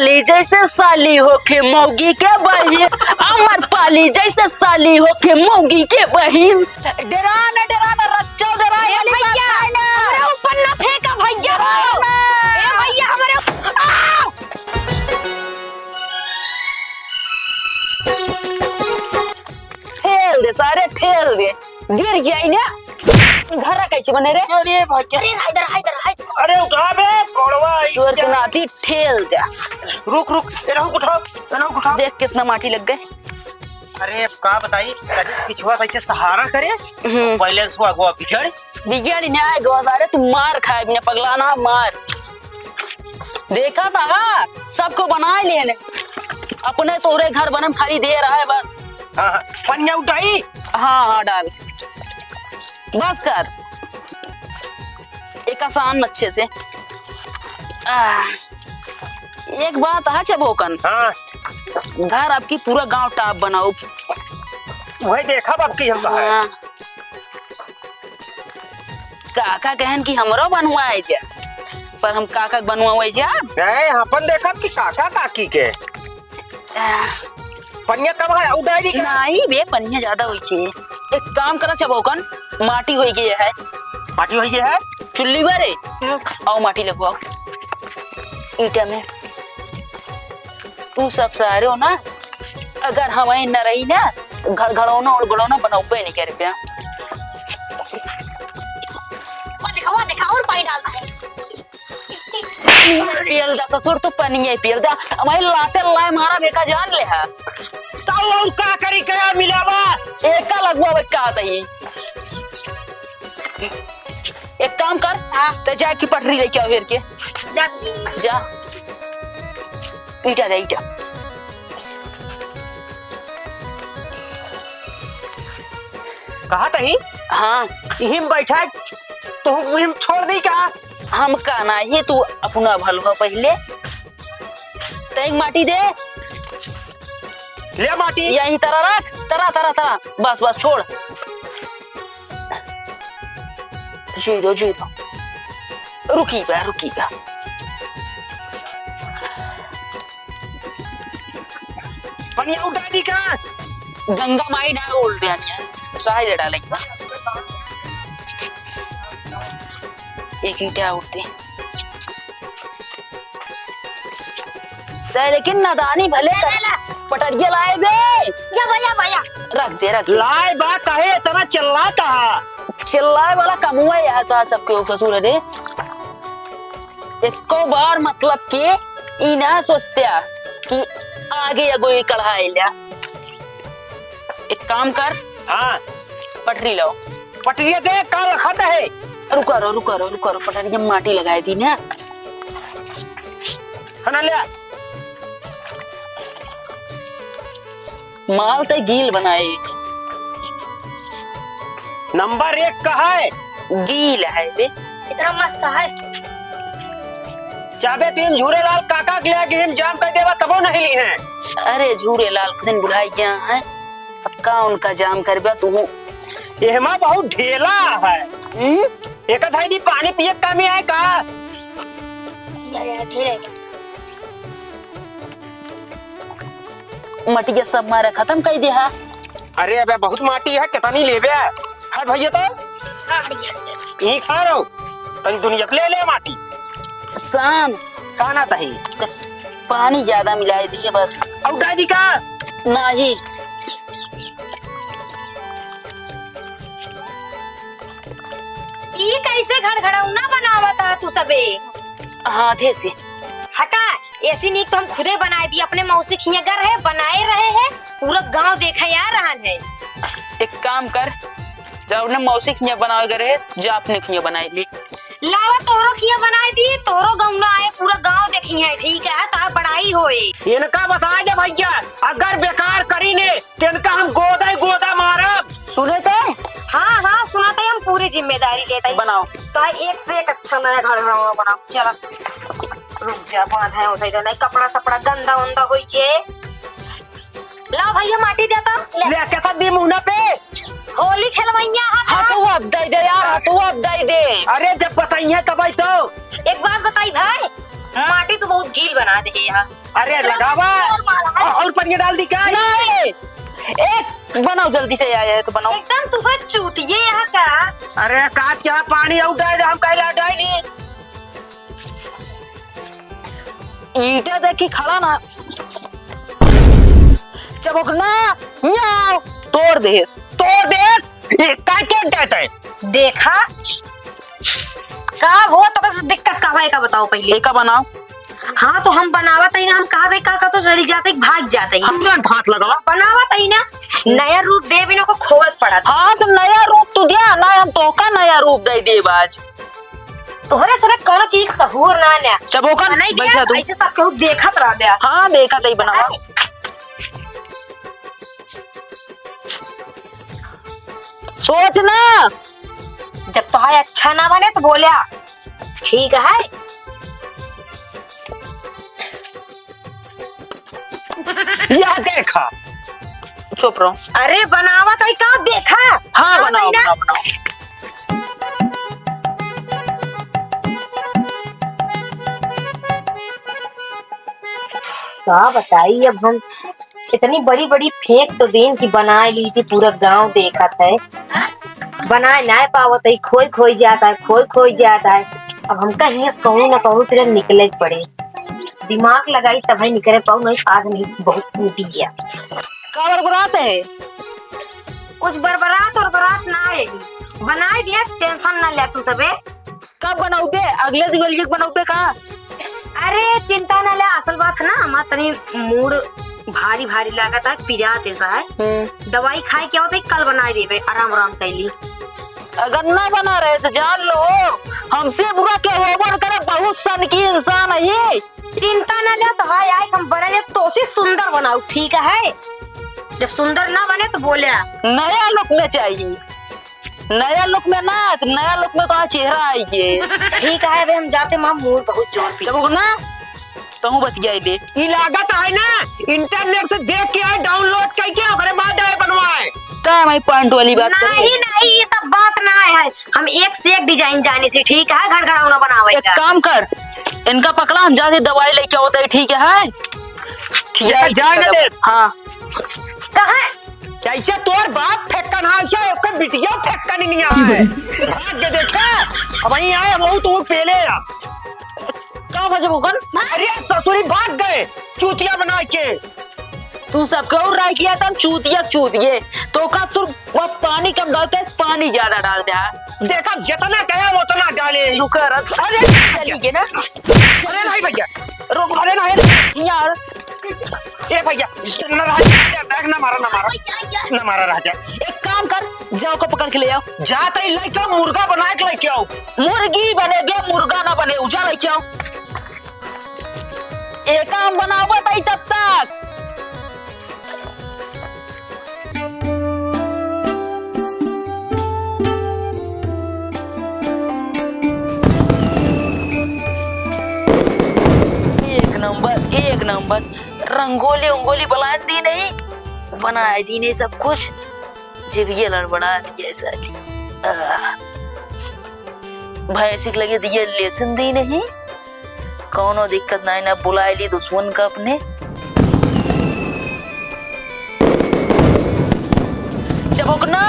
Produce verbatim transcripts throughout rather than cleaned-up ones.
पाली जैसे साली होखे मौगी के बहिन, अमर पाली जैसे साली होखे मौगी के बहिन। डेरा ना, डेरा ना, रच्चो डेरा ए वाली बात भैया, है ना। हमरा ऊपर ना फेंका भैया। डेरा ना। ए भैया, हमरे उ-, आ! ठेल दे सारे, ठेल दे। गिर जाई ना। घर कैसे बने रे? अरे भाई, अरे, इधर, इधर, इधर। अरे उठा बे, कोड़वा, सुअर के नाती, ठेल जा। रुक, रुक, ए, रुक, उठाओ, ए, रुक, उठाओ। देख, कितना माटी लग गए। अरे, अब का बताई, कभी पिछुआ कैसे सहारा करे, हम्म। पहले से आगवा बिगड़। बिगड़ ही ना आए, गवा सारे, तू मार खाए बिना, पगला ना, मार। देखा था, हाँ, सबको बनाए लिए ने। अपने तोरे घर बनम खाली दे रहा है बस। हाँ, हाँ, पनिया उठाई। हाँ, हाँ, डाल। बस कर। एक आसान अच्छे से। आ, एक बात है चबोकन। हाँ। घर आपकी पूरा गांव टाप बनाओ। वही देखा बाप की हम कहा है। हाँ। काका कहन कि हमरो बनवाए जा, पर हम काका के बनवाए जा। नहीं, अपन देखब कि काका काकी के। आह। पनिया कब है? उठाई दी का? नहीं बे, पनिया ज्यादा होई छे। एक काम करा चबोकन, माटी होई गई है। माटी होई गई है? चुल्ली बारे? हम्म। आओ माटी लगवाओ। ईटा में। तू सब सारे हो ना, अगर हम न रही ना, घड़घड़ौना उड़गड़ौना बनौबे नहीं करे प्या। वो देखा, वो देखा, और पानी डालता है। पनिया पियल जा ससुर, तू पनिया पियल जा। हमारे लाते लाए मारा बेका जान ले है। तब और का करी, कया मिलावा? एका लगवा बे का तही। एक काम कर, हाँ। ते जाके पटरी ले आओ हेर के। जा। जा। ईटा दे, ईटा। कहा तही? हाँ। इहिम बैठा है, तो हम इहिम छोड़ दी का? हम का ना, ये तू अपना भलवा पहले। तैं माटी दे। ले माटी। यही तरह रख, तरह, तरह, तरह। बस, बस, छोड़। जीरो, जीरो। रुकी बा, रुकी बा। पनिया उठा दी का? गंगा माई ना उल्टे आनी है। चाहे जे डाले। एक ईटा उठते। ते लेकिन नादानी भले कर। ला, ला। पटरिया लाए बे। या भैया, भैया। रख दे, रख दे। लाए बा, काहे इतना चिल्लाता है? चिल्लाए वाला कमुआ यह था सबके ऊपर ससुर रे। एको बार मतलब कि ई ना सोचत्या कि आगे एगो ई कढ़ाई ल्या। एक काम कर। हाँ। पटरी लाओ। पटरिया दे, का लखत है? रुका रहो, रुका रहो, रुका रहो, पटरिया में माटी लगाए दी ना। खाना ले आ। माल ते गील बनाए। नंबर एक का है। गील है बे। इतना मस्त है। चाबे तीन झूरेलाल काका के ले गई, हम जाम कर देवा तबो नहीं ली हैं। अरे झूरेलाल खुद दिन बुलाई गया है, अब का उनका जाम करबे तू? एहमा बहुत ढेला है। हम्म? एक धाई दी पानी पिए के कमी है का? या, या, ढेला है। मटिया सब मारे खतम कर दे हा। अरे अबे बहुत माटी है, कितनी लेबे? हट भैया तो। हाँ, भैया। यहीं खड़ा रहो। तनी दुनिया के ले ले माटी। सान। सान आता ही। पानी ज्यादा मिलाए दिए बस। और डाल दी का? नहीं। ई कैसे घड़घड़ौना बनावत ह तू सबे? हाथे से। हटा, ऐसी नीक तो हम खुदे बनाए दी, अपने मौसी खिया घर है, बनाए रहे हैं, पूरा गांव देखे आ रहन है। एक काम कर, जा अपने मौसी खिया बनावे घर है, जा अपने खिया बनाए ले। लावा तोहरो खिया बनाए दी, तोहरो गौना आए, पूरा गांव देखी है, ठीक है, तार बड़ाई होए। इनका बता दे भैया, अगर बेकार करी ने, तेनका हम गोदा ही गोदा मारब। सुने ते? हाँ, हाँ, सुना ते, हम पूरी जिम्मेदारी लेते हैं। बनाओ। तो है एक से एक अच्छा नया घड़घड़ौना बनाओ। चला, रुक जा, बांधा है, उठाई दे, नहीं कपड़ा सपड़ा गंदा उंदा होई जे। लाओ भैया, माटी देता, ले। ले, कैसा दी मुहना पे? होली खेलवैया है ना? हथुआ दे दे यार, हथुआ दे दे। अरे, जब बताइए तब आई तो। एक बात बताई भाई, माटी तो बहुत गील बना दे है यहाँ। अरे लगावा। और माला है। और, और पनिया डाल दी का? नहीं, एक बनाओ, जल्दी से आया है तो बनाओ। एकदम तू सब चूतिए यहाँ का। अरे का चाह पानी और डाल दे, हम कहला डाल दी। ईंटा देखी खड़ा ना। चबुकना, म्याऊ, तोड़ देस। तोड़ देस? ये का के देत है? देखा? का हो तो कस दिक्कत का भाई का बताओ पहले। एका बनाओ। हाँ तो हम बनावत ही ना, हम कहा दे का, का तो चली जाते, भाग जाते ही। हमरा हाथ लगावा। बनावत ही ना, नया रूप दे बिना को खोवत पड़त। हाँ तो नया रूप तू दिया ना, हम तोका नया रूप दे देब आज। तोहरे सरे कौनो चीज सहूर ना ने। चबोकन, नहीं बैठा गया, तू। ऐसे सब केहू देखत रह गया। हाँ, देखत ही बनावा। सोच ना। जब तोहार अच्छा ना बने तो बोल्या, ठीक है। या देखा। चुप रहो। अरे बनावत है का, देखा। हाँ, बनावत बनाओ, है ना? बनाओ, बनाओ। का बताई, अब हम इतनी बड़ी बड़ी फेंक तो दीन कि बनाए ली थी, पूरा गांव देखत है, बनाए ना पावत है, खोई खोई जात है, खोई खोई जात है। अब हमका हियां से कहूँ ना कहूँ तेरे निकले के पड़े, दिमाग लगाई तब ही निकले पाऊ, नहीं आज नहीं बहुत टूटी गया। का बरबरात है? कुछ बरबरात और बरात ना है, बनाए दिया, टेंशन ना ले तू सबे। कब बनौबे? अगले दिवाली के बनौबे का? अरे चिंता ना ले, असल बात है ना, हमार तनी मूड भारी भारी लागत है, पिरात ऐसा है। हम्म। दवाई खाए के होते कल बनाए देबे, आराम आराम कैली। अगर ना बना रहे तो जान लो, हमसे बुरा के होबो न करे, बहुत सन की इंसान है ये। चिंता ना ले, तो भाई आए हम बने ले, तो से सुंदर बनाऊ, ठीक है? जब सुंदर ना बने तो बोले। नया लुक में चाहिए। नया लुक में ना, तो नया लुक में तो चेहरा आई के। ठीक है, अबे हम जाते, माँ, मूड बहुत जोर पी। चबुक ना, तहूँ बतियाई दे। ई लागत है ना, इंटरनेट से देख के आए, डाउनलोड करके, ओकरे बाद आए बनवाए। का है माई पैंट वाली बात कर रही? नहीं, नहीं, ये सब बात ना है। हम एक से एक डिजाइन जानी थी, ठीक है, घड़घड़ौना बनावे एक का। काम कर, इनका पकड़ा, हम जाते दवाई लेके होते, ठीक है? ठीक है, जाए ना दे। हाँ। कहाँ? कैसे तोर बाप फेक्कन हाल से, ओकर बिटिया फेक्कन ही नहीं आए। भाग के देखे, अब वहीं आए, हम तो पेले अब। का भजे भूखन? अरे ससुरी भाग गए, चूतिया बना के। तू सबके और राय किया था, चूतिया चूतिए। तो का सुर वो पानी कम डालते, पानी ज्यादा डालते हैं। देखा, जितना कहा उतना डाले। रुका रख। अरे, चली गए ना। अरे नहीं भैया, रुक, अरे नहीं यार। ए भैया, ना रहा, देख, ना मारा, ना मारा, ना मारा रह जा। एक काम कर, जाओ को पकड़ के ले आओ। जाता ही लेके आओ, मुर्गा बना के लेके आओ। मुर्गी बने बे, मुर्गा ना बने, उजा लेके आओ। एक काम बनाओ बताई तब तक। एक नंबर, एक नंबर। रंगोली उंगोली बनाए दी नहीं, बनाए दी नहीं सब कुछ। जब ये लड़बड़ा दिया साली। आह। भैंसी के लगे दिए लेसन दी नहीं, कौनो दिक्कत नहीं ना, बुलाए ली दुश्मन का अपने। चबुकना,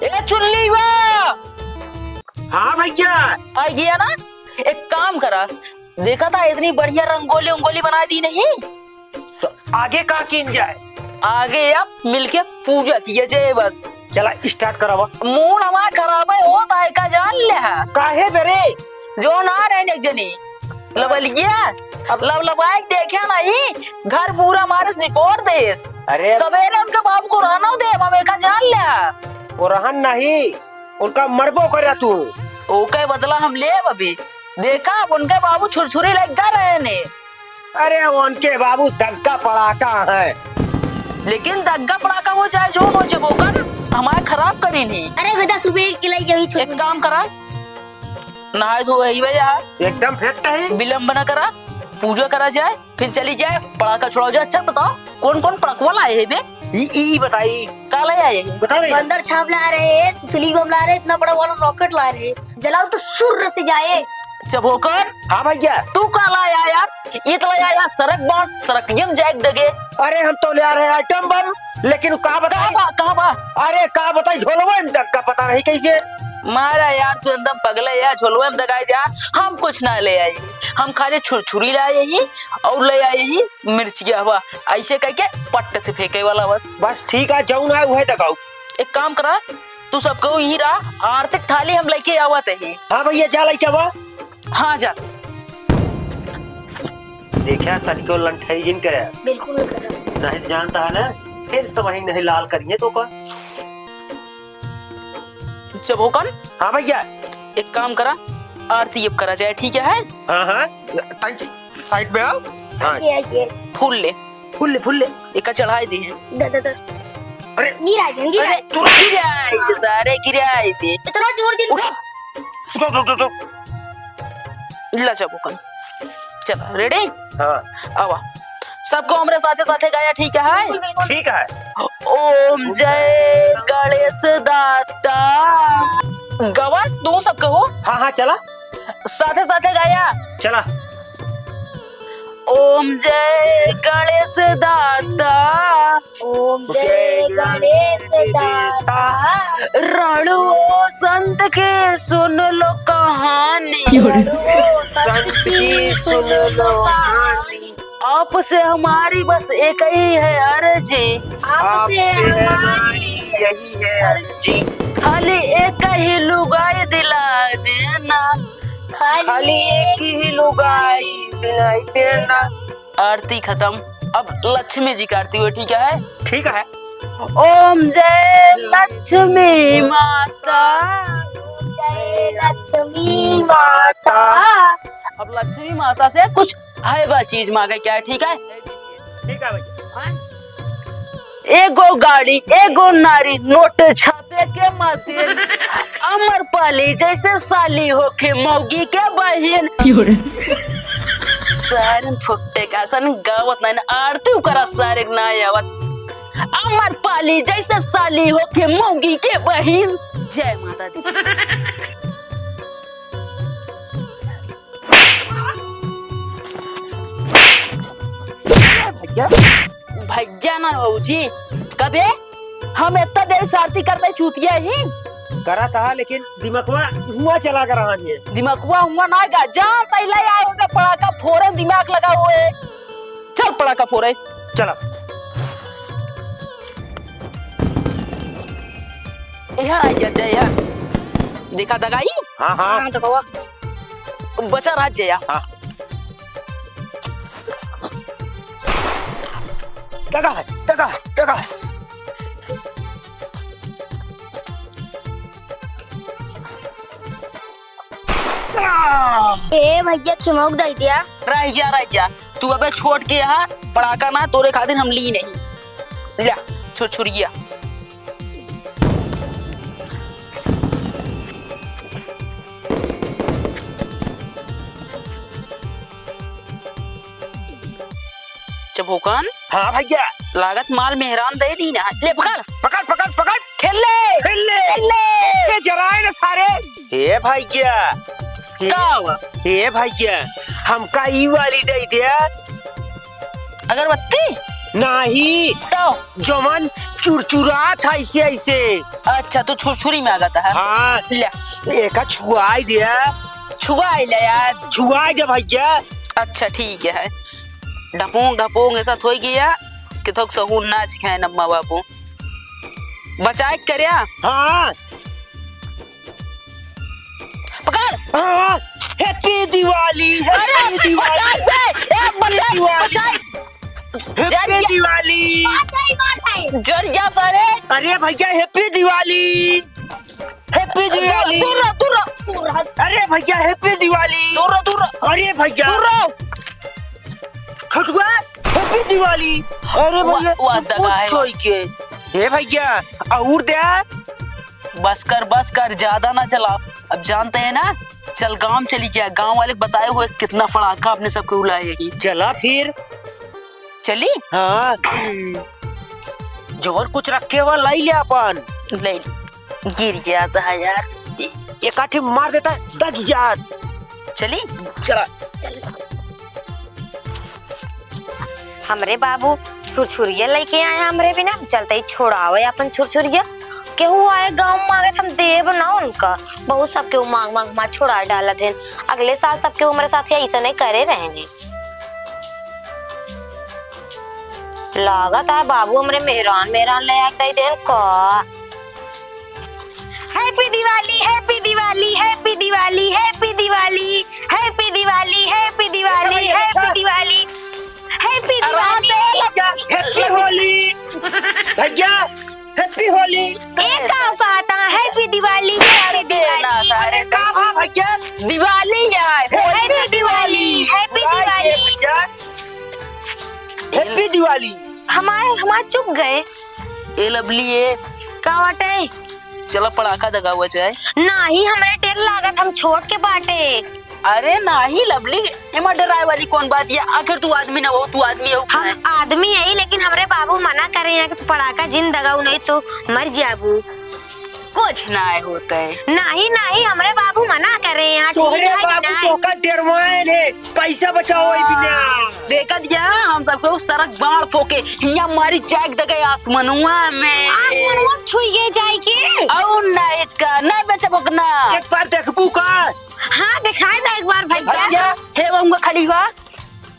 ए चुल्ली बा। हाँ भैया। आ गया ना, एक काम करा, देखा था इतनी बढ़िया रंगोली उंगोली बना दी नहीं। तो आगे का कीन जाए? आगे अब मिलके पूजा किया जाए बस। चला start करावा। मूड हमार खराब है, होत है का जान ले है। काहे बे रे? जो ना रहे एक जनी लबलिया, अब लबलबाए के देखे नहीं, घर पूरा मारे से निपोर देस। अरे। सवेरे उनके बाबू को रहना दे, हम एका जान ले है। वो रहन नहीं, उनका मरबो करे तू। ओके बदला हम लेब अभी। देखा, अब उनके बाबू छुरछुरी लग गा रहे ने। अरे, उनके बाबू दग्गा पड़ाका हैं। लेकिन दग्गा पड़ाका हो चाहे जो हो, चबोकन हमारे खराब करी नहीं। अरे, कोई दस रुपए की लाई, यही छोड़। एक काम करा, नहाए धोए ही भाई यार। एकदम फिट है। विलंब ना करा, पूजा करा जाए, फिर चली जाए, पड़ाका छुड़ाओ जाए। अच्छा बताओ, कौन कौन पड़कवा लाए है बे? ई, ई बताई। का ले आए हैं? बता रहे। बंदर छाप ला रहे हैं, सुतली बम ला रहे हैं, इतना बड़ा वाला rocket ला रहे हैं। जलाओ तो सुर्र से जाए। चभोकन। हाँ भैया। तू का लाया यार? ई तो लाया यार सरक बम, सरकइयम जाए दगे। अरे हम तो ले आ रहे आइटम बम, लेकिन का बताई? कहाँ बा, कहाँ बा? अरे का बताई, झोलवा में दग का पता नहीं कैसे। मारा यार तू एकदम पगले यार, झोलवा में दगाई दिया। हम कुछ ना ले आए, हम खाली छुरछुरी लाए ही और ले आए ही मिर्चिया हुआ, ऐसे कह के पट्ट से फेंके वाला बस। बस ठीक है, जौन है उहे दगाऊ। एक काम करा, तू सबको यहीं रहा, आरती क थाली हम लइके आवत ही। हाँ भैया, जा लइके आवा। हाँ जा। देखा, तनिको लंठई जिन करे। बिल्कुल करे। नहीं जानता है ना, फिर तो वही नहीं लाल करिए तो का। चभोकन। हाँ भैया। एक काम करा, आरती अब करा जाए, ठीक है? हाँ, हाँ। टाइट, साइड में आओ। हाँ। ये, ये। फूल ले। फूल ले, फूल ले। एका चढ़ाई दे। दे, दे, दे। अरे। गिराई दे, गिराई अरे, दे। गिराई दे, सारे गिराई दे। इतना जोर दिन उठा। उठो, उठो, उठो, उठो। ला चभोकन। चला, ready? हाँ। आवा। सबको हमरे साथे साथे गाया, ठीक है? बिल्कुल, बिल्कुल। ठीक है। ओम जय गणेश दाता। गवा, तू सबको हो? हाँ, हाँ, चला। साथे साथे गाया। चला। ओम जय गणेश दाता। ओम जय गणेश दाता। रणुओ संत के सुन लो कहानी। रणुओ संत की सुन लो कहानी। आपसे हमारी बस एक ही है अर्जी। आपसे हमारी यही है अर्जी। खाली एक ही लुगाई दिला देना। खाली एक ही लुगाई दिलाई देना। आरती खतम, अब लक्ष्मी जी क आरती हुए, ठीक है? ठीक है। ओम जय लक्ष्मी माता। जय लक्ष्मी माता। अब लक्ष्मी माता से कुछ है बा चीज मांगे क्या, ठीक है? ठीक है भैया। एगो गाड़ी, एगो नारी, नोट छापे के मशीन। अमर पाली जैसे साली होखे मौगी के बहिन। क्यों रे? सारन फुट्टे का सन गावत नहीं ना, आरती उकरा सारे ना आवत। अमर पाली जैसे साली होखे मौगी के बहिन। जय माता दी। भैया। भैया ना भौजी, कबे हम इतना देर से आरती करते चूतिया ही। करा था, लेकिन दिमकवा हुआ चला कर रहा है। दिमकवा हुआ ना गा, जा तैला आए होगा पड़ाका फोरन दिमाग लगा हुए। चल पड़ाका फोरे। चला। इहर आई जा, जा इहर। देखा दगाई? हाँ, हाँ। हाँ, तो कवा। बचा राज जया। हाँ। दगा है, दगा है, दगा है। ए भैया, खिमौक दे दिया। रह जा, रह जा। तू अबे छोट के यहाँ पड़ाका ना, तोरे खातिर हम ली नहीं। ल्या, छुरछुरिया। चभोकन? हाँ भैया। लागत माल मेहरान दे दी ना। ले पकड़। पकड़, पकड़, पकड़। खेल ले। खेल ले। खेल ले। ये जराए ना सारे। हे भैया। का हुआ? हे भैया, हमका ई वाली दे दे। अगरबत्ती? नाही। तो? जवन चुरचुरात है ऐसे, ऐसे। अच्छा, तू छुरछुरी में आ गता है। हाँ। ले। एका छुआई दे। छुआई ले यार। छुआई दे भैया। अच्छा, ठीक है। ढपोंग, ढपोंग ऐसा थोई गया कि थोक सहून नाच खाए नम्मा बाबू। बचाए के कर्या? हाँ। पकड़। हाँ, Happy Diwali, अरे, Happy Diwali, बचाए बे, ए, Happy बचाए, Diwali, बचाए। Happy जर जा। Diwali। मार दे, मार दे। जर जा सारे। अरे भैया, Happy Diwali, Happy दूर, Diwali। दूर रहो, दूर रहो। अरे भैया, Happy Diwali। दूर रहो, दूर रहो। अरे भैया। दूर रहो। खटुआ, Happy Diwali। अरे वाह, भैया, वाह, तू दगा है। पूछो ही के। हे भैया, और दे। बस कर, बस कर, ज्यादा ना चला। अब जानते हैं ना, चल गांव चली जाए, गांव वाले बताए हुए कितना पड़ाका अपने सबके उड़ाए ही। चला फिर। चली? हाँ। जोर कुछ रखे हुआ लाई ले अपन। ले, गिर गया था यार। ए-, एक आठी मार देता, दग जात। चली? चला। हमरे बाबू छुरछुरिया लइके आए हैं हमरे बिना, चलते ही छोड़ावे अपन छुरछुरिया। केहू आए गाँव माँगे त हम देब ना उनका। बहुत सब केहू माँग माँग हमार छोड़ा डालत हैं। अगले साल सब केहू हमरे साथ ऐसा नहीं करे रहे हैं। लागत है बाबू हमरे मेहरान मेहरान ले आके दे देन का। Happy Diwali, Happy Diwali, Happy Diwali, Happy Diwali, Happy Diwali, Happy Diwali, Happy Diwali, Happy Diwali। भैया, Happy Holi। भैया, Happy Holi। ए का कहता है? Happy Diwali, Happy Diwali। अरे का भा भैया? दिवाली है। Happy Diwali, Happy Diwali। भैया, Happy Diwali। हमारे, हमार चुक गए। ए लवली, ए। का बाटे? चला पड़ाका दगावा जाए। नाही, हमरे टेर लागत, हम छोट के बाटे। अरे नाही लवली, एमा डराए वाली कौन बात है? आखिर तू आदमी ना हो, तू आदमी हो। हम आदमी है, लेकिन हमरे बाबू मना करे हैं कि तू पड़ाका जिन दगाऊ, नहीं तो मर जाबू। कुछ ना होते। नाही, नाही, हमरे बाबू मना करे हैं, ठीक तोहरे है कि बाबू नाही? तोहका डरवाए ने, पैसा बचाओ ई बिना। देखत जा, हम सबको सरक बाण फोके, हिया मारी जाग दगे आसमनुआ में। आसमनुआ छुइए जाए के? और ना इसका, ना बेचबो के ना। एक बार देखबू का? हाँ, दिखाई दे एक बार भैया। भैया। हे वहुआ खड़ी हुआ।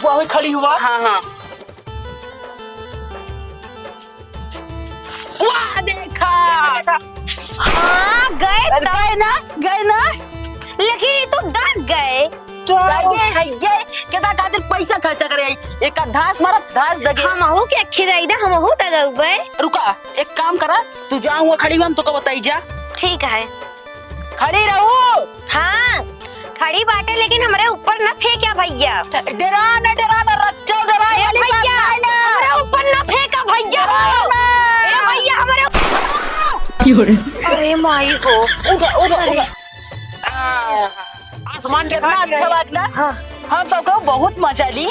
वही खड़ी हुआ। हाँ, हाँ। वाह, देखा। हाँ, गए अरे, तो। गए ना, गए ना। लेकिन ये तो डर गए। तो डर गए, है गए। केदा खातिर पैसा खर्चा करे आई। एक धास मारत, धास दगे। हमहू के खिराई दे, हमहू दगउबे। रुका, एक काम करा, तू जा हुआ खड़ी हुआ, हम तोका बताई जा। ठीक है। खड़ी रहू। हाँ, खड़ी बाटे, लेकिन हमरे ऊपर न फेंक्या भैया। डरा न, डरा न, रच्चो डरा ए वाली बात भैया, नहीं ना। हमरे ऊपर न फेंका भैया। डरा न। ए भैया, हमरे क्यों रे? अरे माई हो। उठा, उठा, अरे। उठा। आ, आसमान कितना देखा अच्छा है। बात ना। हाँ। हम सबको बहुत मजा ली।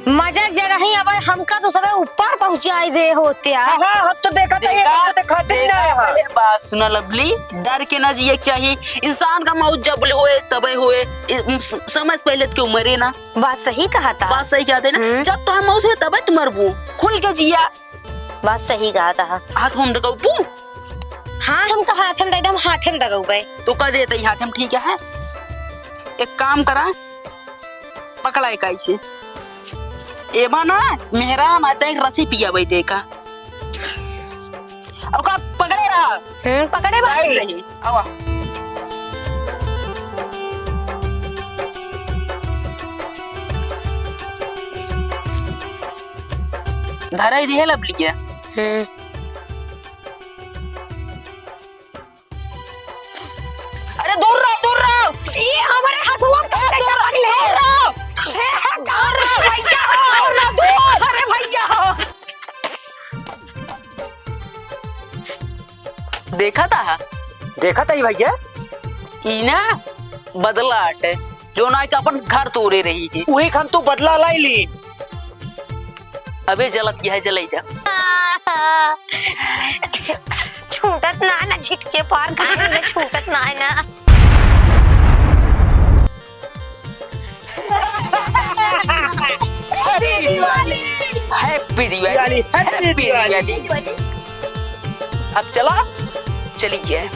मजा के जगह ही अब हमका तो सबे ऊपर पहुँचाई दे होत्या। हाँ, हाँ, हम तो देखा था, ये देखा, बात खातिर देखा, ना है। पहले बात सुना लवली, डर के ना जिए के चाहिए। इंसान का मौत जब होए, तबे होए। इ-, स-, समय से पहले तो क्यों मरे ना? बात सही कहा था। बात सही कहते ना, हम्म। जब तो हम मौत होए, तबे तो मरबू। खुल के जिया। बात सही कहा था। हाथ हम दगाऊ। हाथ हम तो हाथ हम दे दे, हम हाथ हम दगाऊ बे। तो कह देते ही हाथ हम ठीक है। एक काम करा, पकड़ा है कैसे? एमा ना, मेहरान आते ही रसी पिया भाई देखा। ओका पकड़े रहा। हम्म, पकड़े बा। टाइट रही। आवा। धराई दिहे लवली के। हम्म। अरे दूर रहो, दूर रहो। ये हमारे हथुआ में अरे दूर रहो, दूर रहो। हे, हे, दूर रहो, भैया, दूर रहो, दूर। अरे भैया। देखा था? देखा था ही भैया? ई ना बदला आटे, जो ना के अपन घर तोड़े रही है। वही हम तो बदला लाई ली। अबे जलत की है, जलाई जा। छूटत ना, ना झिटके पार खाए में छूटत ना है ना। Happy Diwali। Happy Diwali। Happy Diwali। अब चला, चली जाए।